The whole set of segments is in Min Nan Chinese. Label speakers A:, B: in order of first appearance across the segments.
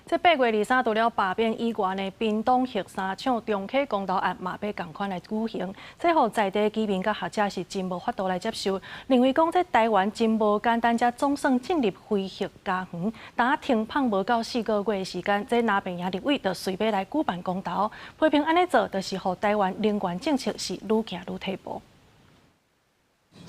A: 這8月23除了罷免以外呢，屏東核三廠重啟公投案嘛欲仝款來舉行，這予在地居民佮學者是真無法度來接受，認為講這台灣真無簡單，才總算進入非核家園，但停放無夠4個月的時間，這藍白營立委就隨欲來舉辦公投，批評按呢做，就是予台灣能源政策是愈行愈退步。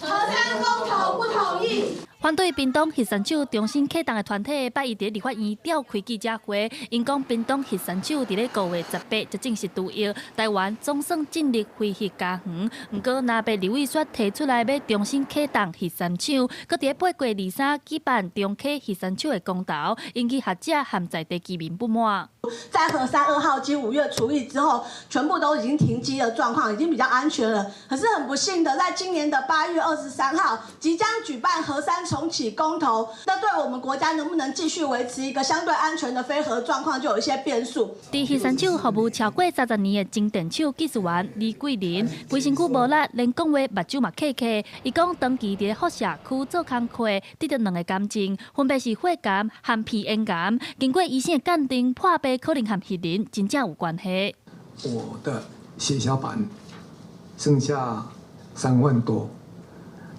B: 核三公投不同意。
C: 反對屏東核三廠重新啟動的團體，拜一佇立法院召開記者會，𪜶講屏東核三廠佇咧5月18才正式除役，台灣總算進入非核家園。毋過，藍白立委卻提出來欲重新啟動核三廠，閣佇咧8月23舉辦重啟核三廠的公投，引起學者和在地居民不滿。
B: 在核三二號機5月除役之後，全部都已經停機的狀況，已經比較安全了。可是很不幸的，在今年的8月23號，即將舉辦核三重啟公投，那對我們國家能不能繼續維持一個相對安全的非核狀況，就有一些變數。
C: 佇核三廠服務超過30年的精電廠技術員李桂林，規身軀無力，連講話目睭嘛瞌瞌。伊講長期佇咧輻射區做工課，得著兩個癌症，分別是血癌和鼻咽癌。經過醫生的鑑定，破病可能和核能真正有關係。
D: 我的血小板剩下3萬多。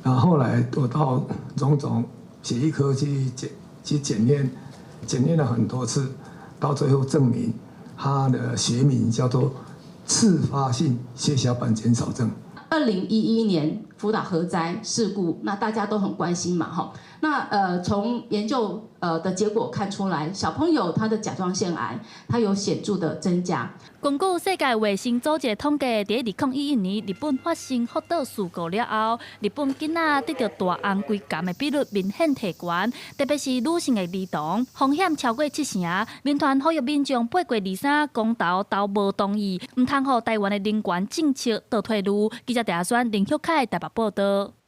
D: 然後後來我到榮總血液科去檢驗，檢驗了很多次，到最後證明他的學名叫做次發性血小板減少症。
E: 2011年福島核災事故，那大家都很關心嘛，哈。那從研究的結果看出來，小朋友他的甲狀腺癌，它有顯著的增加。
C: 根據世界衛生組織統計，佇2011年日本發生福島事故了後，日本囡仔得著大紅規癌的比率明顯提懸，特別是女性的兒童，風險超過七成。民團呼籲民眾8月23公投投無同意，毋通予台灣的能源政策倒退嚕。記者鄭阿宣、林旭凱台北報道。